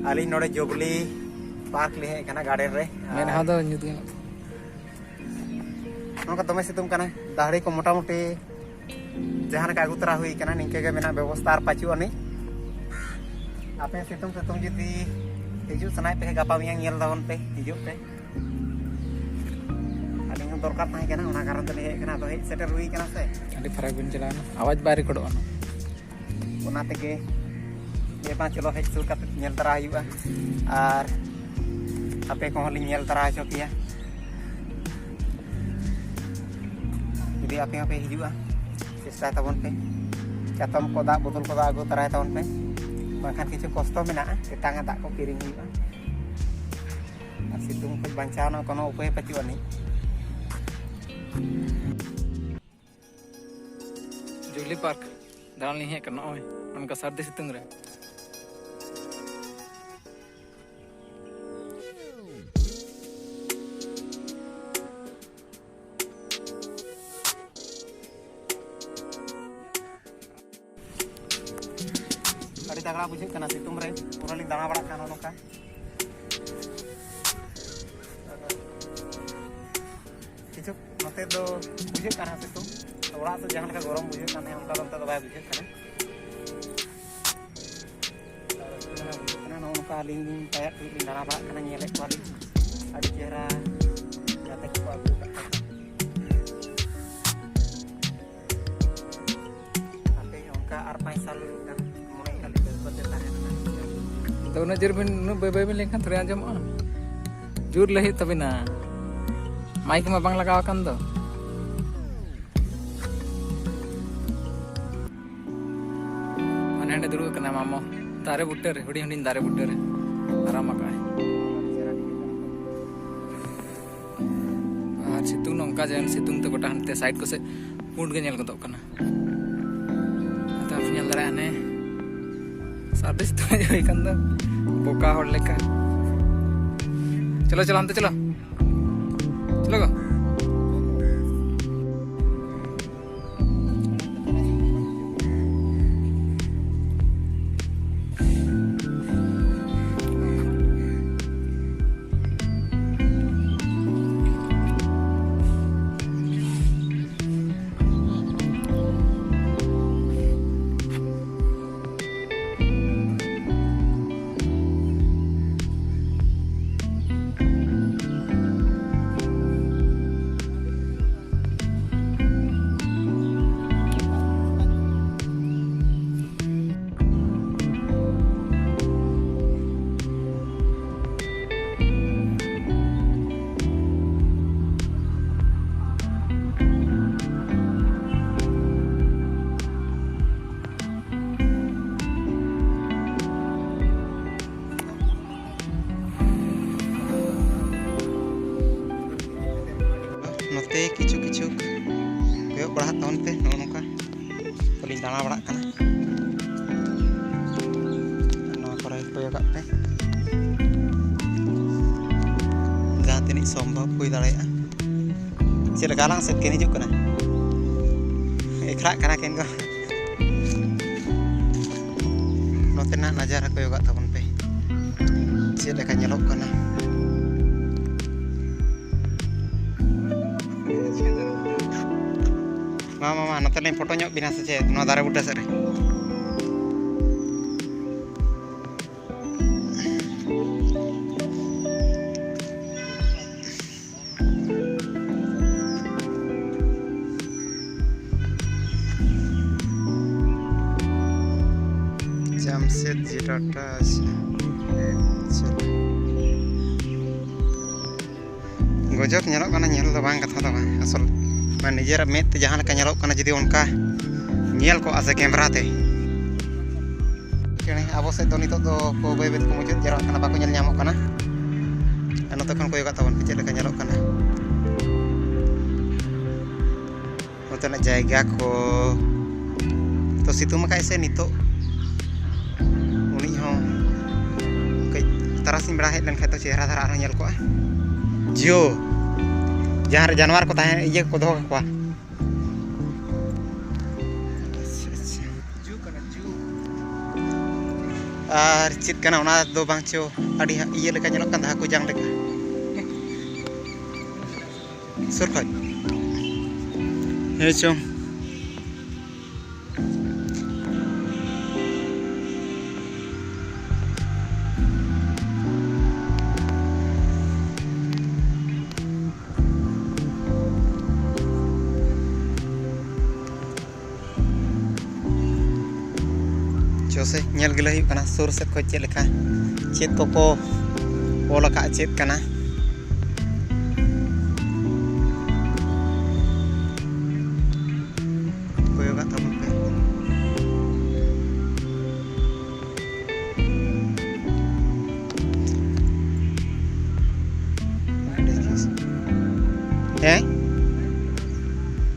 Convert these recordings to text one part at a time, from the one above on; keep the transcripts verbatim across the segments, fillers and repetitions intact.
ᱟᱹᱞᱤᱧ ᱱᱚᱰᱮ Jubilee park ᱞᱤᱧ ᱦᱮᱡ ᱟᱠᱟᱱᱟ, ᱜᱟᱨᱰᱮᱱ ᱨᱮ᱾ ᱢᱮᱫᱦᱟ ᱫᱚ ᱧᱩᱛ ᱜᱮ ᱧᱮᱞᱚᱜ ᱠᱟᱱᱟ᱾ ᱱᱚᱝᱠᱟ ᱫᱚᱢᱮ ᱥᱤᱛᱩᱝ ᱠᱟᱱᱟ, ᱫᱟᱦᱲᱤ ᱠᱚ ᱢᱚᱴᱟᱢᱩᱴᱤ ᱡᱟᱦᱟᱸ ᱞᱮᱠᱟ ᱟᱹᱜᱩ ᱛᱚᱨᱟ ᱦᱩᱭ ᱠᱟᱱᱟ, ᱱᱤᱝᱠᱟᱹ ᱜᱮ ᱢᱮᱱᱟᱜ ᱵᱮᱵᱚᱥᱛᱷᱟ ᱟᱨ ᱯᱟᱹᱪᱩᱜ ᱟᱹᱱᱤᱡ᱾ ᱟᱯᱮ ᱥᱤᱛᱩᱝ ᱥᱤᱛᱩᱝ ᱡᱩᱫᱤ ᱦᱤᱡᱩᱜ ᱥᱟᱱᱟᱭᱮᱫ ᱯᱮ ᱠᱷᱟᱱ, ᱜᱟᱯᱟ ᱢᱮᱭᱟᱝ ᱧᱮᱞ ᱛᱟᱵᱚᱱ ᱯᱮ, ᱦᱤᱡᱩᱜ ᱯᱮ᱾ ᱟᱹᱞᱤᱧ ᱦᱚᱸ ᱫᱚᱨᱠᱟᱨ ᱛᱟᱦᱮᱸ ᱠᱟᱱᱟ, ᱚᱱᱟ ᱠᱟᱨᱚᱱ ᱛᱮᱞᱤᱧ ᱦᱮᱡ ᱟᱠᱟᱱᱟ᱾ ᱟᱫᱚ ᱦᱮᱡ ᱥᱮᱴᱮᱨ ᱦᱩᱭ ᱠᱟᱱᱟ ᱥᱮ᱾ ᱟᱹᱰᱤ ᱯᱷᱟᱨᱟᱠ ᱵᱤᱱ ᱪᱟᱞᱟᱣᱱᱟ, ᱟᱣᱟᱡᱽ ᱵᱟᱭ ᱨᱮᱠᱚᱨᱰᱚᱜᱼᱟ ᱱᱟᱜ᱾ ᱚᱱᱟ ᱛᱮᱜᱮ ᱡᱮ ᱵᱟᱝ, ᱪᱚᱞᱚ ᱦᱮᱡ ᱥᱩᱨ ᱠᱟᱛᱮ ᱧᱮᱞ ᱛᱟᱨᱟ ᱦᱩᱭᱩᱜᱼᱟ, ᱟᱨ ᱟᱯᱮ ᱠᱚᱦᱚᱸ ᱞᱤᱧ ᱧᱮᱞ ᱛᱟᱨᱟ ᱦᱚᱪᱚ ᱯᱮᱭᱟ᱾ ᱡᱩᱫᱤ ᱟᱯᱮ ᱦᱚᱸᱯᱮ ᱦᱤᱡᱩᱜᱼᱟ, ᱪᱮᱥᱴᱟᱭ ᱛᱟᱵᱚᱱ ᱯᱮ, ᱪᱟᱛᱚᱢ ᱠᱚ, ᱫᱟᱜ ᱵᱳᱛᱚᱞ ᱠᱚᱫᱚ ᱟᱹᱜᱩ ᱛᱟᱨᱟᱭ ᱛᱟᱵᱚᱱ ᱯᱮ, ᱵᱟᱝᱠᱷᱟᱱ ᱠᱤᱪᱷᱩ ᱠᱚᱥᱴᱚ ᱢᱮᱱᱟᱜᱼᱟ, ᱮᱴᱟᱜᱟᱜ ᱫᱟᱜ ᱠᱚ ᱠᱤᱨᱤᱧ ᱦᱩᱭᱩᱜᱼᱟ᱾ ᱟᱨ ᱥᱤᱛᱩᱝ ᱠᱷᱚᱱ ᱵᱟᱧᱪᱟᱣ ᱨᱮᱱᱟᱜ ᱠᱳᱱᱳ ᱩᱯᱟᱹᱭ ᱯᱟᱹᱪᱩᱜ ᱟᱹᱱᱤᱡ᱾ ᱡᱩᱵᱽᱞᱤ ᱯᱟᱨᱠ ᱫᱟᱬᱟᱱ ᱞᱤᱧ ᱦᱮᱡ ᱟᱠᱟᱱᱟ ᱱᱚᱜᱼᱚᱭ ᱱᱚᱝᱠᱟ ᱥᱟᱹᱨᱫᱤ ᱥᱤᱛᱩᱝ ᱨᱮ᱾ ᱟᱹᱰᱤ ᱛᱟᱜᱲᱟ ᱵᱩᱡᱷᱟᱹᱜ ᱠᱟᱱᱟ ᱥᱤᱛᱩᱝ ᱨᱮ, ᱯᱩᱨᱟᱹ ᱞᱤᱧ ᱫᱟᱬᱟ ᱵᱟᱲᱟᱜ ᱠᱟᱱᱟ ᱱᱚᱝᱠᱟ᱾ ᱠᱤᱪᱷᱩ ᱱᱚᱛᱮ ᱫᱚ ᱵᱩᱡᱷᱟᱹᱜ ᱠᱟᱱᱟ ᱥᱤᱛᱩᱝ, ᱚᱲᱟᱜ ᱥᱮᱫ ᱡᱟᱦᱟᱸ ᱞᱮᱠᱟ ᱜᱚᱨᱚᱢ ᱵᱩᱡᱷᱟᱹᱜ ᱠᱟᱱᱟ, ᱚᱱᱠᱟ ᱫᱚ ᱱᱚᱛᱮ ᱫᱚ ᱵᱟᱭ ᱵᱩᱡᱷᱟᱹᱜ ᱠᱟᱱᱟ᱾ ᱟᱨ ᱵᱩᱡᱷᱟᱹᱜ ᱠᱟᱱᱟ ᱱᱚᱜᱼᱚ ᱱᱚᱝᱠᱟ ᱟᱹᱞᱤᱧ ᱞᱤᱧ ᱯᱟᱭᱨᱟᱜ ᱛᱩᱞᱩᱡ ᱞᱤᱧ ᱫᱟᱬᱟ ᱵᱟᱲᱟᱜ ᱠᱟᱱᱟ, ᱧᱮᱞᱮᱫ ᱠᱚᱣᱟᱞᱤᱧ ᱟᱹᱰᱤ ᱪᱮᱦᱨᱟ ᱜᱟᱛᱮ ᱠᱚᱠᱚ ᱟᱹᱜᱩ ᱟᱠᱟᱫ ᱠᱚᱣᱟ᱾ ᱟᱯᱮ ᱚᱱᱠᱟ ᱟᱨ ᱯᱟᱸᱪ ᱥᱟᱞ ᱜᱟᱱ ᱢᱚᱬᱮ ᱠᱟᱞᱤ ᱫᱟᱹᱲ ᱠᱚᱛᱮ ᱛᱟᱦᱮᱱᱟ᱾ ᱟᱫᱚ ᱩᱱᱟᱹᱜ ᱡᱳᱨ ᱵᱤᱱ, ᱩᱱᱟᱹᱜ ᱵᱟᱹᱭ ᱵᱟᱹᱭ ᱵᱤᱱ ᱞᱮᱱᱠᱷᱟᱱ ᱛᱷᱚᱲᱤ ᱟᱸᱡᱚᱢᱚᱜᱼᱟ᱾ ᱡᱳᱨ ᱞᱟᱹᱭ ᱦᱩᱭᱩᱜ ᱛᱟᱵᱤᱱᱟ᱾ ᱢᱟᱭᱤᱠ ᱢᱟ ᱵᱟᱝ ᱞᱟᱜᱟᱣ ᱟᱠᱟᱱ ᱫᱚ᱾ ᱦᱟᱸᱰᱮ ᱦᱟᱸᱰᱮ ᱫᱩᱲᱩᱵ ᱟᱠᱟᱱᱟ ᱢᱟᱢᱚ, ᱫᱟᱨᱮ ᱵᱩᱴᱟᱹ ᱨᱮ, ᱦᱩᱰᱤᱧ ᱦᱩᱰᱤᱧ ᱫᱟᱨᱮ ᱵᱩᱴᱟᱹ ᱨᱮ ᱟᱨᱟᱢ ᱟᱠᱟᱜᱼᱟᱭ᱾ ᱟᱨ ᱥᱤᱛᱩᱝ ᱱᱚᱝᱠᱟ ᱡᱮ ᱥᱤᱛᱩᱝ ᱛᱮ ᱜᱚᱴᱟ ᱦᱟᱱᱛᱮ ᱥᱟᱭᱤᱰ ᱠᱚᱥᱮᱫ ᱯᱩᱸᱰ ᱜᱮ ᱧᱮᱞ ᱜᱚᱫᱚᱜ ᱠᱟᱱᱟ᱾ ᱟᱫᱚ ᱧᱮᱞ ᱫᱟᱲᱮᱭᱟᱜᱼᱟ ᱦᱟᱱᱮ ᱥᱟᱹᱨᱫᱤ ᱥᱤᱛᱩᱝ ᱦᱮᱡ ᱦᱩᱭ ᱠᱟᱱ ᱫᱚ ᱵᱚᱠᱟ ᱦᱚᱲ ᱞᱮᱠᱟ᱾ ᱪᱚᱞᱚ ᱪᱚᱞᱚ ᱦᱟᱱᱛᱮ ᱪᱚᱞᱚ, ᱪᱚᱞᱚ ᱜᱚ᱾ ᱛᱮ ᱠᱤᱪᱷᱩ ᱠᱤᱪᱷᱩ ᱠᱚᱭᱚᱜ ᱵᱟᱲᱟ ᱦᱟᱜ ᱛᱟᱵᱚᱱ ᱯᱮ᱾ ᱱᱚᱜᱼᱚ ᱱᱚᱝᱠᱟ ᱠᱚᱞᱤᱧ ᱫᱟᱬᱟ ᱵᱟᱲᱟᱜ ᱠᱟᱱᱟ᱾ ᱱᱚᱣᱟ ᱠᱚᱨᱮ ᱠᱚᱭᱚᱜᱟᱜ ᱯᱮ, ᱡᱟᱦᱟᱸ ᱛᱤᱱᱟᱹᱜ ᱥᱚᱢᱵᱷᱚᱵ ᱦᱩᱭ ᱫᱟᱲᱮᱭᱟᱜᱼᱟ᱾ ᱪᱮᱫ ᱞᱮᱠᱟ ᱟᱞᱟᱝ ᱥᱮᱫ ᱠᱤᱱ ᱦᱤᱡᱩᱜ ᱠᱟᱱᱟ? ᱮᱠᱷᱨᱟᱜ ᱠᱟᱱᱟ ᱠᱤᱱ ᱜᱚ᱾ ᱱᱚᱛᱮᱱᱟᱜ ᱱᱟᱡᱟᱨᱟ ᱠᱚᱭᱚᱜᱟᱜ ᱛᱟᱵᱚᱱ ᱯᱮ, ᱪᱮᱫ ᱞᱮᱠᱟ ᱧᱮᱞᱚᱜ ᱠᱟᱱᱟ᱾ ᱢᱟ ᱢᱟ ᱢᱟ, ᱱᱚᱛᱮ ᱞᱤᱧ ᱯᱷᱳᱴᱳ ᱧᱚᱜ ᱵᱤᱱᱟ ᱥᱮ ᱪᱮᱫ, ᱱᱚᱣᱟ ᱫᱟᱨᱮ ᱵᱩᱴᱟᱹ ᱥᱮᱫ ᱨᱮ᱾ ᱡᱟᱢᱥᱮᱫᱽᱡᱤ ᱴᱟᱴᱟ, ᱟᱪᱪᱷᱟ᱾ ᱟᱪᱪᱷᱟ᱾ ᱜᱚᱡᱚᱵ ᱧᱮᱞᱚᱜ ᱠᱟᱱᱟ, ᱧᱮᱞ ᱫᱚ ᱵᱟᱝ, ᱠᱟᱛᱷᱟ ᱫᱚ ᱵᱟᱝ, ᱟᱥᱚᱞ ᱢᱟᱱᱮ ᱱᱤᱡᱮᱨᱟᱜ ᱢᱮᱫ ᱛᱮ ᱡᱟᱦᱟᱸ ᱞᱮᱠᱟ ᱧᱮᱞᱚᱜ ᱠᱟᱱᱟ, ᱡᱩᱫᱤ ᱚᱱᱠᱟ ᱧᱮᱞ ᱠᱚᱜᱼᱟ ᱥᱮ ᱠᱮᱢᱨᱟ ᱛᱮ᱾ ᱪᱮᱬᱮ ᱟᱵᱚ ᱥᱮᱫ ᱫᱚ ᱱᱤᱛᱚᱜ ᱫᱚ ᱠᱚ ᱵᱟᱹᱭ ᱵᱟᱹᱭ ᱛᱮᱠᱚ ᱢᱩᱪᱟᱹᱫ ᱡᱟᱣᱨᱟᱜ ᱠᱟᱱᱟ, ᱵᱟᱠᱚ ᱧᱮᱞ ᱧᱟᱢᱚᱜ ᱠᱟᱱᱟ᱾ ᱟᱨ ᱱᱚᱛᱮ ᱠᱷᱚᱱ ᱠᱚᱭᱚᱜᱟᱜ ᱛᱟᱵᱚᱱ ᱯᱮ, ᱪᱮᱫ ᱞᱮᱠᱟ ᱧᱮᱞᱚᱜ ᱠᱟᱱᱟ ᱱᱚᱛᱮᱱᱟᱜ ᱡᱟᱭᱜᱟ ᱠᱚ᱾ ᱛᱚ ᱥᱤᱛᱩᱝ ᱟᱠᱟᱫ ᱥᱮ ᱱᱤᱛᱚᱜ ᱩᱱᱤ ᱦᱚᱸ ᱠᱟᱹᱡ ᱛᱟᱨᱟᱥᱤᱧ ᱵᱮᱲᱟ ᱦᱮᱡ ᱞᱮᱱᱠᱷᱟᱱ ᱫᱚ ᱪᱮᱦᱨᱟ ᱫᱷᱟᱨᱟ ᱟᱨᱦᱚᱸ ᱧᱮᱞ ᱠᱚᱜᱼᱟ᱾ ᱡᱤᱭᱳ, ᱡᱟᱦᱟᱸ ᱨᱮ ᱡᱟᱱᱣᱟᱨ ᱠᱚ ᱛᱟᱦᱮᱸ, ᱤᱭᱟᱹ ᱠᱚ ᱫᱚᱦᱚ ᱠᱟᱠᱚᱣᱟ᱾ ᱟᱪᱪᱷᱟ, ᱟᱪᱪᱷᱟ᱾ ᱟᱨ ᱪᱮᱫ ᱠᱟᱱᱟ ᱚᱱᱟ ᱫᱚ ᱵᱟᱝ ᱪᱚ, ᱟᱹᱰᱤ ᱦᱟ-, ᱤᱭᱟᱹ ᱞᱮᱠᱟ ᱧᱮᱞᱚᱜ ᱠᱟᱱ ᱫᱚ, ᱦᱟᱹᱠᱩ ᱡᱟᱝ ᱞᱮᱠᱟ᱾ ᱥᱩᱨ ᱠᱷᱚᱡ᱾ ᱦᱮᱸ ᱪᱚᱝ᱾ ᱪᱚ ᱥᱮ, ᱧᱮᱞ ᱜᱮᱞᱮ ᱦᱩᱭᱩᱜ ᱠᱟᱱᱟ ᱥᱩᱨ ᱥᱮᱫ ᱠᱷᱚᱡ ᱪᱮᱫ ᱞᱮᱠᱟ, ᱪᱮᱫ ᱠᱚᱠᱚ ᱚᱞ ᱟᱠᱟᱫᱼᱟ, ᱪᱮᱫ ᱠᱟᱱᱟ᱾ ᱠᱚᱭᱚᱜᱟᱜ ᱛᱟᱵᱚᱱ ᱯᱮ᱾ ᱦᱮᱸ?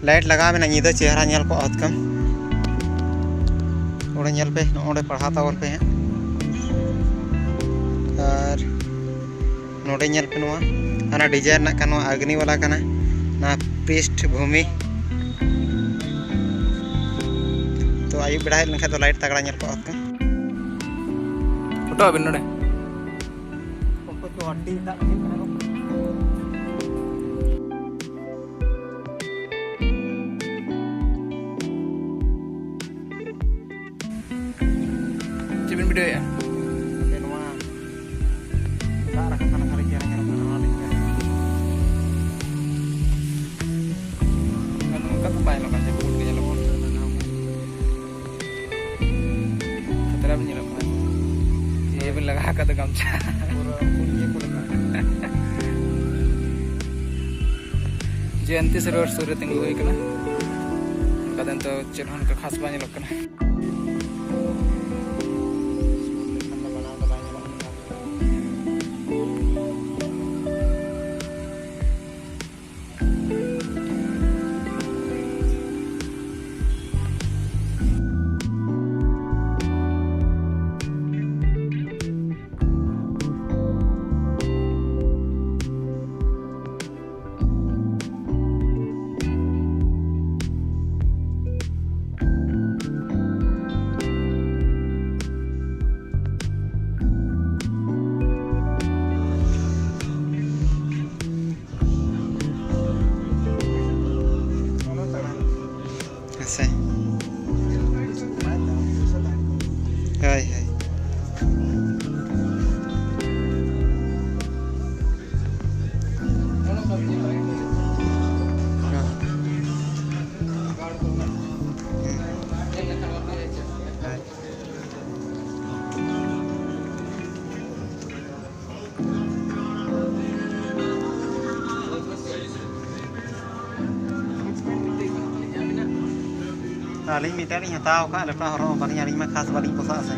ᱞᱟᱭᱤᱴ ᱞᱟᱜᱟᱣ ᱢᱮᱱᱟᱜᱼᱟ, ᱧᱤᱫᱟᱹ ᱪᱮᱦᱨᱟ ᱧᱮᱞ ᱠᱚᱜᱼᱟ ᱦᱚᱛᱠᱟᱢ᱾ ᱚᱸᱰᱮ ᱧᱮᱞ ᱯᱮ, ᱱᱚᱜᱼᱚ ᱱᱚᱸᱰᱮ ᱯᱟᱲᱦᱟᱣ ᱛᱟᱵᱚᱱ ᱯᱮ ᱦᱟᱸᱜ᱾ ᱟᱨ ᱱᱚᱸᱰᱮ ᱧᱮᱞ ᱯᱮ, ᱱᱚᱣᱟ ᱦᱟᱱᱟ ᱰᱤᱡᱟᱭᱤᱱ ᱨᱮᱱᱟᱜ ᱠᱟᱱᱟ, ᱱᱚᱣᱟ ᱟᱜᱽᱱᱤ ᱵᱟᱞᱟ ᱠᱟᱱᱟ, ᱱᱚᱣᱟ ᱯᱨᱤᱥᱴ ᱵᱷᱩᱢᱤ᱾ ᱛᱚ ᱟᱹᱭᱩᱵ ᱵᱮᱲᱟ ᱦᱮᱡ ᱞᱮᱱᱠᱷᱟᱱ ᱫᱚ ᱞᱟᱭᱤᱴ ᱛᱟᱜᱲᱟ ᱧᱮᱞ ᱠᱚᱜᱼᱟ ᱦᱚᱛᱠᱟᱢ᱾ ᱯᱷᱳᱴᱳ ᱟᱵᱤᱱ ᱱᱚᱰᱮ᱾ ᱯᱷᱳᱴᱳ ᱪᱚ ᱟᱹᱰᱤ ᱫᱟᱜ ᱦᱩᱭᱩᱜ ᱠᱟᱱᱟ᱾ ᱪᱮᱫ ᱵᱤᱱ ᱵᱷᱤᱰᱤᱭᱳᱭᱮᱫᱼᱟ? ᱱᱚᱣᱟ ᱫᱟᱜ ᱨᱟᱠᱟᱵ ᱠᱟᱱᱟ, ᱠᱷᱟᱹᱞᱤ ᱪᱮᱦᱨᱟ ᱧᱮᱞᱚᱜ ᱠᱟᱱᱟ, ᱱᱚᱣᱟ ᱞᱤᱧ ᱧᱮᱞ᱾ ᱚᱱᱠᱟ ᱫᱚ ᱵᱟᱭ ᱧᱮᱞᱚᱜ ᱠᱟᱱᱟ, ᱡᱮ ᱯᱩᱸᱰ ᱜᱮ ᱧᱮᱞᱚᱜ ᱠᱟᱱᱟ᱾ ᱠᱷᱟᱛᱨᱟ ᱵᱤᱱ ᱧᱮᱞᱚᱜ ᱠᱟᱱᱟ᱾ ᱤᱭᱟᱹ ᱵᱤᱱ ᱞᱟᱜᱟᱣ ᱟᱠᱟᱫ ᱫᱚ ᱜᱟᱢᱪᱷᱟ᱾ ᱯᱩᱨᱟᱹ ᱯᱩᱸᱰ ᱜᱮ ᱯᱩᱨᱟᱹ᱾ ᱡᱚᱭᱚᱱᱛᱤ ᱥᱚᱨᱳᱵᱚᱨ ᱥᱩᱨ ᱨᱮ ᱛᱤᱸᱜᱩ ᱦᱩᱭ ᱠᱟᱱᱟ᱾ ᱚᱱᱠᱟ ᱫᱚ ᱱᱤᱛᱚᱜ ᱪᱮᱫ ᱦᱚᱸ ᱚᱱᱠᱟ ᱠᱷᱟᱥ ᱵᱟᱭ ᱧᱮᱞᱚᱜ ᱠᱟᱱᱟ᱾ ᱦᱮᱸᱥᱮ? ᱦᱳᱭ, ᱦᱳᱭ᱾ ᱟᱹᱞᱤᱧ ᱢᱤᱫᱴᱟᱝ ᱞᱤᱧ ᱦᱟᱛᱟᱣ ᱟᱠᱟᱫ, ᱞᱮᱯᱴᱚᱯ ᱦᱚᱨᱚᱜ ᱵᱟᱹᱞᱤᱧ, ᱟᱹᱞᱤᱧ ᱢᱟ ᱠᱷᱟᱥ ᱵᱟᱹᱞᱤᱧ ᱯᱚᱥᱟᱜ ᱟᱥᱮ᱾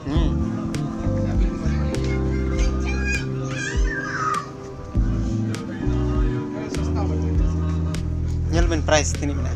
ᱦᱩᱸ᱾ ᱯᱨᱟᱭᱤᱥ ᱛᱤᱱᱟᱹᱜ ᱢᱮᱱᱟᱜᱼᱟ?